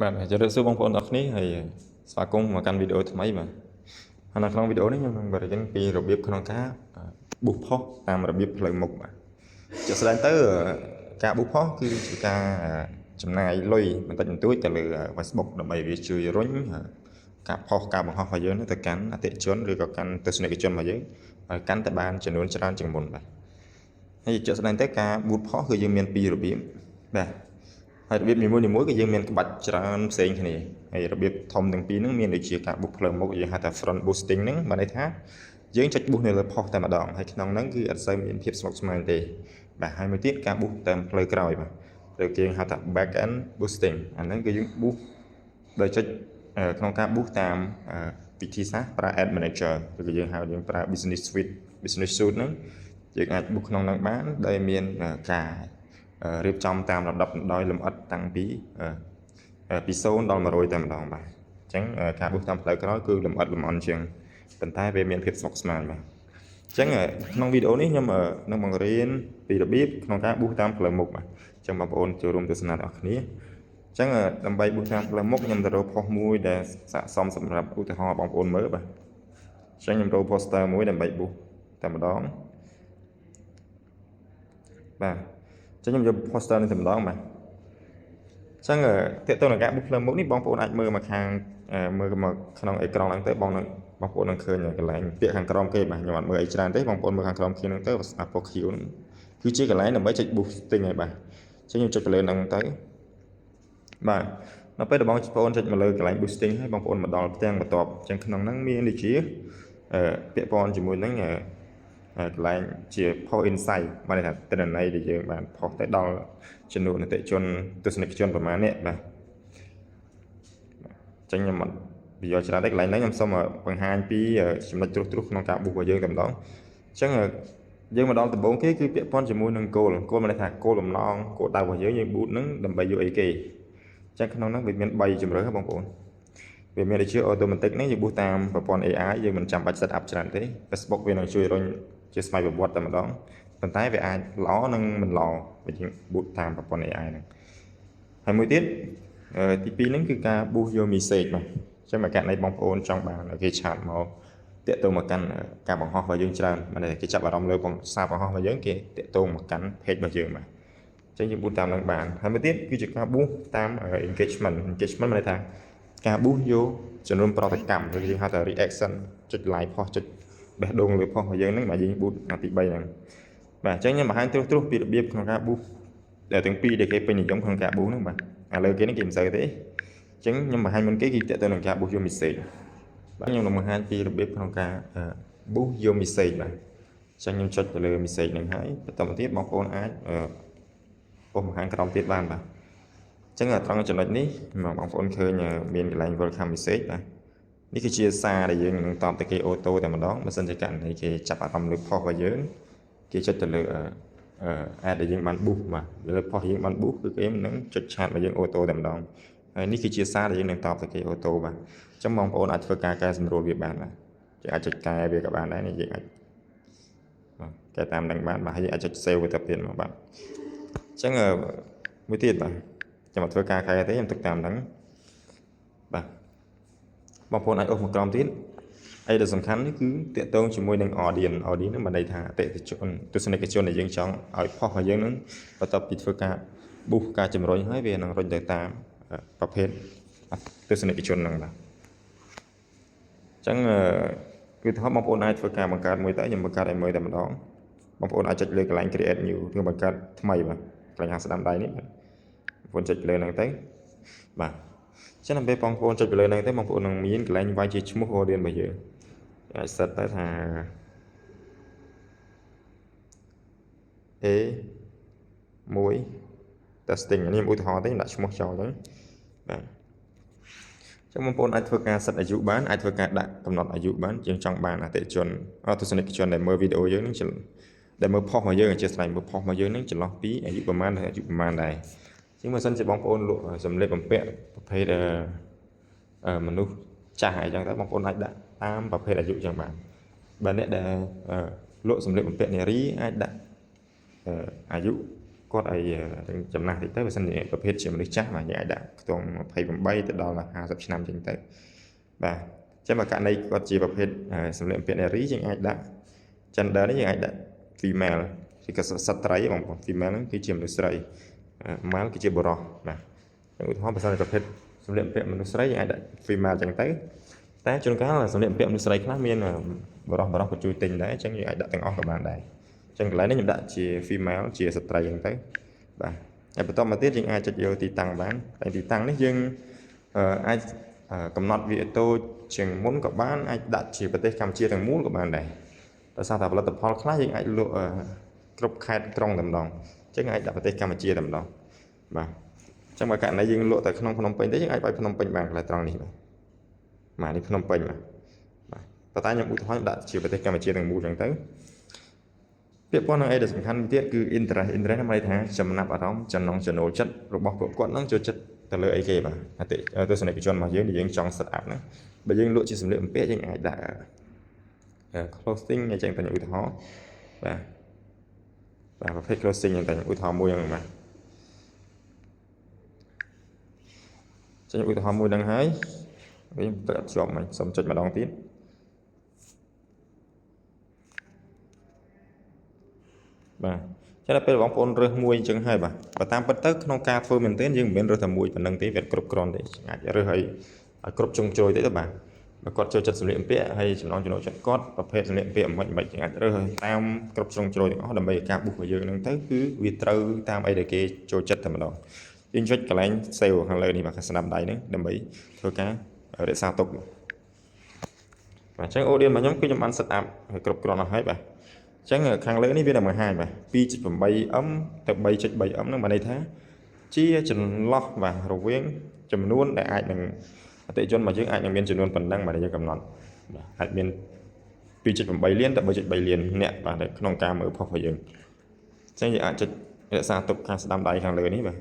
បាទជម្រាបសួរបងប្អូនទាំងអស់គ្នាហើយស្វាគមន៍មកកាន់វីដេអូថ្មីបាទហើយនៅក្នុងវីដេអូនេះខ្ញុំនឹងបង្រៀនពីរបៀបក្នុងការ boost post តាមរបៀបផ្លូវមុខបាទជាក់ស្ដែងទៅការ boost post គឺជាការចំណាយលុយបន្តិចបន្តួចទៅលើ Facebook ដើម្បីវាជួយរុញការផុសការបង្ហោះរបស់យើងទៅកាន់អតិថិជនឬក៏កាន់ទស្សនិកជនរបស់យើងឲ្យកាន់តែបានចំនួនច្រើនជាងមុនបាទហើយជាក់ស្ដែងទៅការ boost post គឺយើងមានពីររបៀបបាទហើយរបៀបនីមួយៗគឺយើងមានក្បាច់ច្រើនផ្សេងគ្នាហើយរបៀបធំទាំងពីរហ្នឹងមានដូចជាការ boost ផ្លូវមុខយើងហៅថា front boosting ហ្នឹងបានន័យថាយើងចុច boost នៅលើ post តែម្ដងហើយក្នុងហ្នឹងគឺអត់សូវមានភាពស្មុគស្មាញទេបាទហើយមួយទៀតការ boost តាមផ្លូវក្រោយបាទឬគេហៅថា back end boosting អាហ្នឹងគឺយើង boost ដោយចុចក្នុងការ boost តាមវិធីសាស្ត្រប្រើ ad manager ឬក៏យើងហៅយើងប្រើ business suite business suite ហ្នឹងយើងអាច boost ក្នុងហ្នឹងបានដោយមានការរៀបចំតាមលំដាប់ដោយលម្អិតតាំងពីពី0ដល់100តែម្ដងបាទអញ្ចឹងការ boost តាមផ្លូវក្រោយគឺលម្អិតលម្អន់ជាងប៉ុន្តែវាមានភាពស្មុគស្មាញបាទអញ្ចឹងក្នុងវីដេអូនេះខ្ញុំនឹងបង្រៀនពីរបៀបក្នុងការ boost តាមផ្លូវមុខបាទអញ្ចឹងបងប្អូនចូលរួមទស្សនាទាំងអស់គ្នាអញ្ចឹងដើម្បី boost តាមផ្លូវមុខខ្ញុំទៅរក post មួយដែលស័ក្តិសមសម្រាប់ឧទាហរណ៍បងប្អូនមើលបាទអញ្ចឹងខ្ញុំរក poster មួយដើម្បី boost តែម្ដងបាទអញ្ចឹងខ្ញុំយក poster នេះតែម្ដងបាទអញ្ចឹងតើតើនឹងការ boost ផ្លូវមុខនេះបងប្អូនអាចមើលមកខាងមើលមកក្នុងអេក្រង់ហ្នឹងទៅបងនឹងបងប្អូននឹងឃើញកន្លែងពាក្យខាងក្រោមគេបាទខ្ញុំអត់មើលអីច្រើនទេបងប្អូនមើលខាងក្រោមគេហ្នឹងទៅអាពណ៌ខៀវហ្នឹងគឺជាកន្លែងដើម្បីចុច boosting ហើយបាទអញ្ចឹងខ្ញុំចុចទៅលើហ្នឹងទៅបាទដល់ពេលដែលបងប្អូនចុចមកលើកន្លែង boosting ហើយបងប្អូនមកដល់ផ្ទាំងបន្ទាប់អញ្ចឹងក្នុងហ្នឹងមានដូចជាពាក់ព័ន្ធជាមួយនឹងកន្លែងជា post insight បានន័យថាទិន្នន័យដែលយើងបានផុសទៅដល់ចំនួនអតិជនទស្សនិកជនប្រមាណនេះបាទអញ្ចឹងខ្ញុំអត់បញ្យល់ច្រើនទេកន្លែងហ្នឹងខ្ញុំសូមបង្ហាញពីចំណុចត្រួសត្រាសក្នុងការ boost របស់យើងតែម្ដងអញ្ចឹងយើងមកដល់ដំបូងគេគឺពាក់ព័ន្ធជាមួយនឹងគោលគោលមានន័យថាគោលបំណងគោលដៅរបស់យើងយើង boost ហ្នឹងដើម្បីយកអីគេអញ្ចឹងក្នុងហ្នឹងវាមាន3ជម្រើសបងប្អូនវាមានដូចជា automatic នេះយើង boost តាមប្រព័ន្ធ AI យើងមិនចាំបាច់ set up ច្រើនទេ Facebook វានឹងជួយរុញជាស្វ័យប្រវត្តិតែម្ដងប៉ុន្តែវាអាចល្អនិងមិនល្អបើយើង boost តាមប្រព័ន្ធ AI ហ្នឹងហើយមួយទៀតទី2ហ្នឹងគឺការ boost យក message បាទអញ្ចឹងមកករណីបងប្អូនចង់បានគេ chat មកតាក់ទងមកកាន់ការបង្ហោះរបស់យើងច្រើនមិនគេចាប់អារម្មណ៍លើសារបង្ហោះរបស់យើងគេតាក់ទងមកកាន់ page របស់យើងបាទអញ្ចឹងយើង boost តាមនឹងបានហើយមួយទៀតគឺជាការ boost តាម engagement engagement មានន័យថាការ boost យកចំនួនប្រតិកម្មឬយើងហៅថា reaction ចុច like post ចុចបេះដូងលើ post របស់យើងហ្នឹងបាទយើង boost អាទី3ហ្នឹងបាទអញ្ចឹងខ្ញុំបង្ហាញត្រួសត្រាសពីរបៀបក្នុងការ boost ដែលទាំងពីរដែលគេពេញនិយមក្នុងការ boost ហ្នឹងបាទឥឡូវគេនេះគេមិនសូវទេអញ្ចឹងខ្ញុំបង្ហាញមុនគេគឺតើទៅនឹងការ boost យក message បាទខ្ញុំនឹងបង្ហាញពីរបៀបក្នុងការ boost យក message បាទអញ្ចឹងខ្ញុំចុចទៅលើ message ហ្នឹងហើយបន្តមកទៀតបងប្អូនអាចអូសមកខាងក្រោមទៀតបានបាទអញ្ចឹងត្រង់ចំណុចនេះបងប្អូនឃើញមានកន្លែង welcome message បាទនេះគឺជាសារដែលយើងនឹងតបទៅគេ auto តែម្ដងបើសិនជាករណីគេចាប់អារម្មណ៍លើ post របស់យើងគេចុចទៅលើ ad ដែលយើងបាន boost បាទលើ post យើងបាន boost គឺគេនឹងចុច chat មកយើង auto តែម្ដងហើយនេះគឺជាសារដែលយើងនឹងតបទៅគេ auto បាទអញ្ចឹងបងប្អូនអាចធ្វើការកែសម្រួលវាបានបាទយើងអាចចុចកែវាក៏បានដែរនេះយើងអាចបាទកែតាមនឹងបានបាទហើយយើងអាចចុច save វាទៅទៀតមកបាទអញ្ចឹងមួយទៀតបាទចាំមកធ្វើការកែទេខ្ញុំទុកតាមហ្នឹងបាទបងប្អូនអាចអូសមកក្រោមទៀតអីដែលសំខាន់នេះគឺតាក់ទងជាមួយនឹង audience audience ហ្នឹងបានន័យថាអតិថិជនទស្សនិកជនដែលយើងចង់ឲ្យផុសរបស់យើងហ្នឹងបន្ទាប់ពីធ្វើការ boost ការជំរុញហើយវានឹងរុញទៅតាមប្រភេទទស្សនិកជនហ្នឹងបាទអញ្ចឹងគឺថាបងប្អូនអាចធ្វើការបង្កើតមួយទៅខ្ញុំបង្កើតឲ្យមើលតែម្ដងបងប្អូនអាចចុចលើកន្លែង create new ឬបង្កើតថ្មីបាទកន្លែងខាងស្ដាំដៃនេះបាទបងប្អូនចុចលើហ្នឹងទៅបាទចឹងដើម្បីបងប្អូនចុចទៅលើហ្នឹងទៅបងប្អូននឹងមានកន្លែងវាយជាឈ្មោះ audience របស់យើងអាច set ទៅថា A 1 testing នេះឧទាហរណ៍ទេដាក់ឈ្មោះចោលទៅបាទចឹងបងប្អូនអាចធ្វើការ set អាយុបានអាចធ្វើការដាក់កំណត់អាយុបានយើងចង់បានអតិថិជនទស្សនិកជនដែលមើលវីដេអូយើងនឹងដែលមើលផុសមកយើងអធិស្ឋានមើលផុសមកយើងនឹងចន្លោះពីអាយុប្រមាណដល់អាយុប្រមាណដែរជាងបើសិនជាបងប្អូនលក់សម្លៀកបំពាក់ប្រភេទអឺមនុស្សចាស់អីចឹងទៅបងប្អូនអាចដាក់តាមប្រភេទអាយុចឹងបានបើអ្នកដែលលក់សម្លៀកបំពាក់នារីអាចដាក់អាយុ គាត់ឲ្យចំណាស់តិចទៅបើសិនជាប្រភេទជាមនុស្សចាស់បាទយើងអាចដាក់ខ្ទង់28ទៅដល់50ឆ្នាំចឹងទៅបាទចឹងបើករណីគាត់ជាប្រភេទសម្លៀកបំពាក់នារីយើងអាចដាក់ gender នេះយើងអាចដាក់ female ឬក៏ស្ត្រីបងប្អូន female ហ្នឹងគឺជាមនុស្សស្រី male គឺជាបុរសបាទចឹងឧទាហរណ៍បើសិនជាប្រភេទសម្លៀកបំពាក់មនុស្សស្រីយើងអាចដាក់ female ចឹងទៅតែជួនកាលសម្លៀកបំពាក់មនុស្សស្រីខ្លះមានបុរសបុរសក៏ជួយទិញដែរអញ្ចឹងយើងអាចដាក់ទាំងអស់ក៏បានដែរអញ្ចឹងកន្លែងនេះខ្ញុំដាក់ជា female ជាស្ត្រីចឹងទៅបាទហើយបន្តមកទៀតយើងអាចចុចយកទីតាំងបានតែទីតាំងនេះយើងអាចកំណត់វាតូចជាងមុនក៏បានអាចដាក់ជាប្រទេសកម្ពុជាទាំងមូលក៏បានដែរដោយសារតែផលិតផលខ្លះយើងអាចលក់គ្រប់ខេត្តក្រុងតែម្ដងអញ្ចឹងអាចដាក់ប្រទេសកម្ពុជាតែម្ដងបាទអញ្ចឹងបើករណីយើងលក់តែក្នុងភ្នំពេញទេយើងអាចបាយភ្នំពេញបានកន្លែងត្រង់នេះបាទបាទនេះភ្នំពេញបាទបាទប៉ុន្តែខ្ញុំឧទាហរណ៍ដាក់ជាប្រទេសកម្ពុជាទាំងមូលអញ្ចឹងទៅពាក្យពន្ធនឹងអីដែលសំខាន់ទៀតគឺ interest interest ហ្នឹងមានន័យថាចំណាប់អារម្មណ៍ចំណង់ចំណូលចិត្តរបស់ពួកគាត់ហ្នឹងចូលចិត្តទៅលើអីគេបាទអតិទស្សនិកជនរបស់យើងដែលយើងចង់ set up ហ្នឹងបើយើងលក់ជាសម្លៀកបំពាក់យើងអាចដាក់ clothing អញ្ចឹងទៅឧទាហរណ៍បាទបាទប្រភេទ clothing អញ្ចឹងទៅឧទាហរណ៍មួយហ្នឹងបាទចឹងឧទាហរណ៍មួយហ្នឹងហើយវិញទៅអត់ជាប់មិញសូមចុចម្ដងទៀតបាទចឹងដល់ពេលបងប្អូនរើសមួយអញ្ចឹងហើយបាទបើតាមពិតទៅក្នុងការធ្វើមែនទែនយើងមិនមែនរើសតែមួយប៉ុណ្្នឹងទេវាគ្រប់គ្រាន់ទេអាចរើសឲ្យគ្រប់ជ្រុងជ្រោយតិចទៅបាទបើគាត់ចូលចិត្តសម្លៀកបំពាក់ហើយចំណងចំណូលចិត្តគាត់ប្រភេទសម្លៀកបំពាក់មិនមិនយើងអាចរើសតាមគ្រប់ជ្រុងជ្រោយទាំងអស់ដើម្បីឲ្យការ boost របស់យើងហ្នឹងទៅគឺវាត្រូវតាមអីដែលគេចូលចិត្តតែម្ដងយើងចុចកន្លែង save ខាងលើនេះបាទស្នាមដៃហ្នឹងដើម្បីធ្វើការរក្សាទុកបាទអញ្ចឹង audience របស់ខ្ញុំគឺខ្ញុំបាន set up ឲ្យគ្រប់គ្រាន់អស់ហើយបាទអញ្ចឹងខាងលើនេះវានឹងបង្ហាញបាទ 2.8M ទៅ 3.3M ហ្នឹងបានន័យថាជាចន្លោះបាទរវាងចំនួនដែលអាចនឹងអតិថិជនរបស់យើងអាចនឹងមានចំនួនប៉ុណ្ណឹងបាទដែលយើងកំណត់បាទអាចមាន 2.8 លានទៅ 3.3 លានអ្នកបាទក្នុងការមើល post របស់យើងអញ្ចឹងយើងអាចចុចរក្សាទុកខាងស្ដាំដៃខាងលើនេះបាទ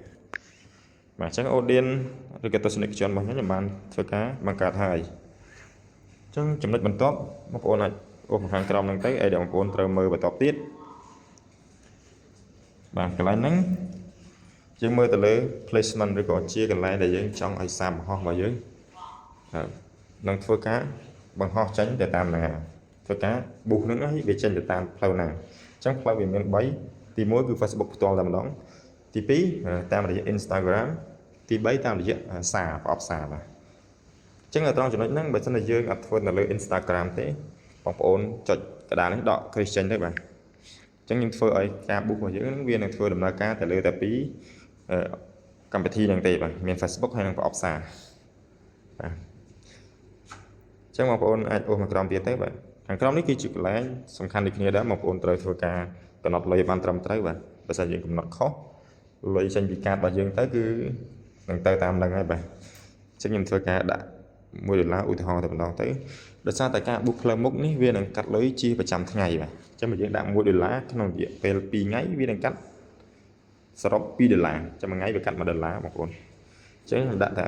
បាទអញ្ចឹង audience ឬក៏ទស្សនិកជនរបស់ខ្ញុំខ្ញុំបានធ្វើការបង្កើតហើយអញ្ចឹងចំណុចបន្ទាប់បងប្អូនអាចអូសមកខាងក្រោមហ្នឹងទៅអីដែលបងប្អូនត្រូវមើលបន្តទៀតបាទកន្លែងហ្នឹងយើងមើលទៅលើ placement ឬក៏ជាកន្លែងដែលយើងចង់ឲ្យសារបង្ហោះរបស់យើងនឹងធ្វើការបង្ហោះចេញទៅតាមណាធ្វើការ boost ហ្នឹងហើយវាចេញទៅតាមផ្លូវណាអញ្ចឹងផ្លូវវាមាន3ទី1គឺ Facebook ផ្ទាល់តែម្ដងទី2តាមរយៈ Instagram ទី3តាមរយៈសារប្រអប់សារបាទអញ្ចឹងត្រង់ចំណុចហ្នឹងបើសិនជាយើងអត់ធ្វើនៅលើ Instagram ទេបងប្អូនចុចកដាលនេះដក គ្រីស ចេញទៅបាទអញ្ចឹងយើងធ្វើឲ្យការ boost របស់យើងហ្នឹងវានឹងធ្វើដំណើរការទៅលើតែពីកម្មវិធីហ្នឹងទេបាទមាន Facebook ហើយនិងប្រអប់សារបាទអញ្ចឹងបងប្អូនអាចអូសមកក្រោមទៀតទៅបាទខាងក្រោមនេះគឺជាកន្លែងសំខាន់ដូចគ្នាដែរបងប្អូនត្រូវធ្វើការកំណត់លុយបានត្រឹមត្រូវបាទបើសិនយើងកំណត់ខុសលុយចេញពីកាតរបស់យើងទៅគឺនឹងទៅតាមនឹងហើយបាទអញ្ចឹងខ្ញុំធ្វើការដាក់1ដុល្លារឧទាហរណ៍តែម្ដងទៅដោយសារតែការ boost ផ្លូវមុខនេះវានឹងកាត់លុយជាប្រចាំថ្ងៃបាទអញ្ចឹងបើយើងដាក់1ដុល្លារក្នុងរយៈពេល2ថ្ងៃវានឹងកាត់សរុប2ដុល្លារចាំមួយថ្ងៃវាកាត់1ដុល្លារបងប្អូនអញ្ចឹងខ្ញុំដាក់តែ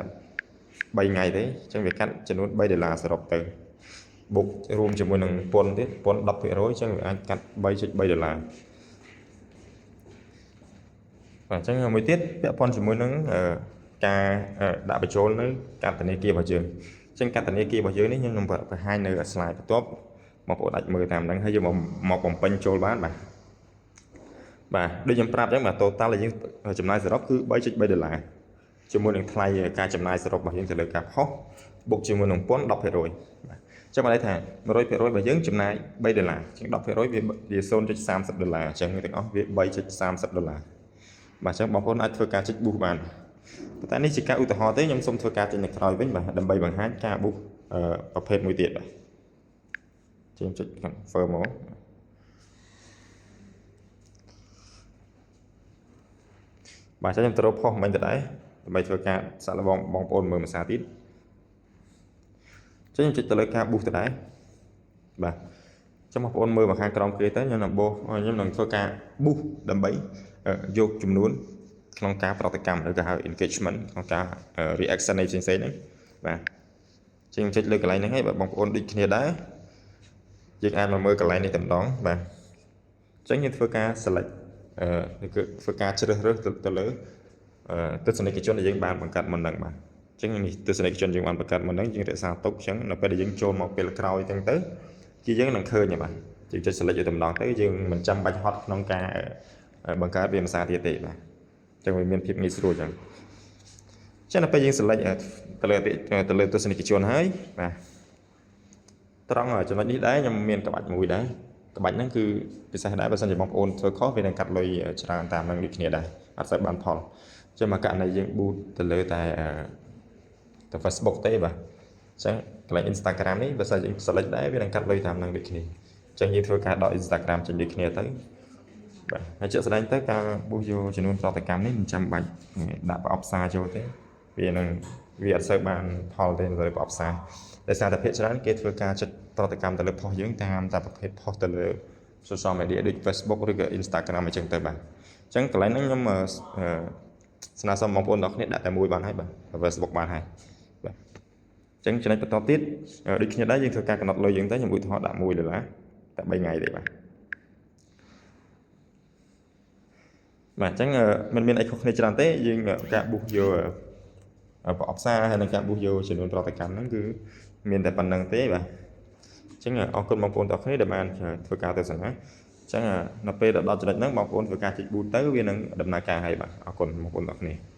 3ថ្ងៃទេអញ្ចឹងវាកាត់ចំនួន3ដុល្លារសរុបទៅបុករួមជាមួយនឹងពន្ធទៀតពន្ធ10%អញ្ចឹងវាអាចកាត់3.3ដុល្លារបាទអញ្ចឹងមួយទៀតពាក់ព័ន្ធជាមួយនឹងការដាក់បញ្ចូលនៅកាតធនាគាររបស់យើងអញ្ចឹងកាតធនាគាររបស់យើងនេះខ្ញុំនឹងបង្ហាញនៅ slide បន្ទាប់បងប្អូនអាចមើលតាមហ្នឹងហើយយកមកបំពេញចូលបានបាទបាទដូចខ្ញុំប្រាប់អញ្ចឹងបាទ total ដែលយើងចំណាយសរុបគឺ3.3ដុល្លារជាមួយនឹងថ្លៃការចំណាយសរុបរបស់យើងទៅលើការផុសបុកជាមួយនឹងពន្ធ10%បាទចឹងបានន័យថា100%របស់យើងចំណាយ3ដុល្លារជាង10%វា0.30ដុល្លារអញ្ចឹងទាំងអស់វា3.30ដុល្លារបាទអញ្ចឹងបងប្អូនអាចធ្វើការចុច boost បានប៉ុន្តែនេះជាការឧទាហរណ៍ទេខ្ញុំសូមធ្វើការចេញនៅក្រោយវិញបាទដើម្បីបង្ហាញការ boost ប្រភេទមួយទៀតបាទខ្ញុំចុច confirm មកបាទចាំខ្ញុំទៅរកផុសមិញទៅដែរដើម្បីធ្វើការសាកល្បងបងប្អូនមើលភាសាទៀតចឹងខ្ញុំចុចទៅលើការ boost ទៅដែរបាទចាំបងប្អូនមើលមកខាងក្រោមគេទៅខ្ញុំនឹងបោខ្ញុំនឹងធ្វើការ boost ដើម្បីយកចំនួនក្នុងការប្រតិកម្មឬក៏ហៅ engagement ក្នុងការ reaction នៃផ្សេងៗហ្នឹងបាទចឹងចុចលើកន្លែងហ្នឹងហើយបើបងប្អូនដូចគ្នាដែរយើងអាចមកមើលកន្លែងនេះតែម្ដងបាទអញ្ចឹងយើងធ្វើការ select គឺធ្វើការជ្រើសរើសទៅលើទស្សនិកជនដែលយើងបានបង្កើតមុនហ្នឹងបាទអញ្ចឹងនេះទស្សនិកជនយើងបានបង្កើតមុនហ្នឹងយើងរក្សាទុកអញ្ចឹងនៅពេលដែលយើងចូលមកពេលក្រោយអញ្ចឹងទៅជាយើងនឹងឃើញបាទយើងចុច select ឲ្យតម្ដងទៅយើងមិនចាំបាច់ហត់ក្នុងការបង្កើតវាភាសាទៀតទេបាទអញ្ចឹងវាមានភាពងាយស្រួលអញ្ចឹងចឹងដល់ពេលយើង select ទៅលើទស្សនិកជនហើយបាទត្រង់ចំណុចនេះដែរខ្ញុំមានក្បាច់មួយដែរក្បាច់ហ្នឹងគឺពិសេសដែរបើសិនជាបងប្អូនធ្វើខុសវានឹងកាត់លុយច្រើនតាមនឹងដូចគ្នាដែរអត់សូវបានផលចឹងមកករណីយើង boost ទៅលើតែ Facebook ទេបាទអញ្ចឹងកន្លែង Instagram នេះបើសិនយើង select ដែរវានឹងកាត់លុយតាមនឹងដូចគ្នាអញ្ចឹងយើងធ្វើការដក Instagram ចេញដូចគ្នាទៅបាទហើយជាក់ស្ដែងទៅការ boost យកចំនួនប្រតិកម្មនេះមិនចាំបាច់ដាក់ប្រអប់សារចូលទេវានឹងវាអត់សូវបានផលទេនៅលើប្រអប់សារដោយសារតែភាគច្រើនគេធ្វើការចុចប្រតិកម្មទៅលើ post យើងតាមតែប្រភេទ post ទៅលើ social media ដូច Facebook ឬក៏ Instagram អញ្ចឹងទៅបាទអញ្ចឹងកន្លែងហ្នឹងខ្ញុំស្នើសុំបងប្អូនទាំងគ្នាដាក់តែមួយបានហើយបាទ Facebook បានហើយបាទអញ្ចឹងចំណុចបន្តទៀតដូចគ្នាដែរយើងធ្វើការកំណត់លុយយើងទៅខ្ញុំឧទាហរណ៍ដាក់1ដុល្លារតែ3ថ្ងៃទេបាទបាទអញ្ចឹងมันមានអីខុសគ្នាច្រើនទេយើងការ boost យកប្រអប់សារហើយនិងការ boost យកចំនួនប្រតិកម្មហ្នឹងគឺមានតែប៉ុណ្្នឹងទេបាទអញ្ចឹងអរគុណបងប្អូនទាំងអស់គ្នាដែលបានធ្វើការទស្សនាអញ្ចឹងនៅពេលដល់ចំណុចហ្នឹងបងប្អូនធ្វើការចុច boost ទៅវានឹងដំណើរការហើយបាទអរគុណបងប្អូនទាំងអស់គ្នា។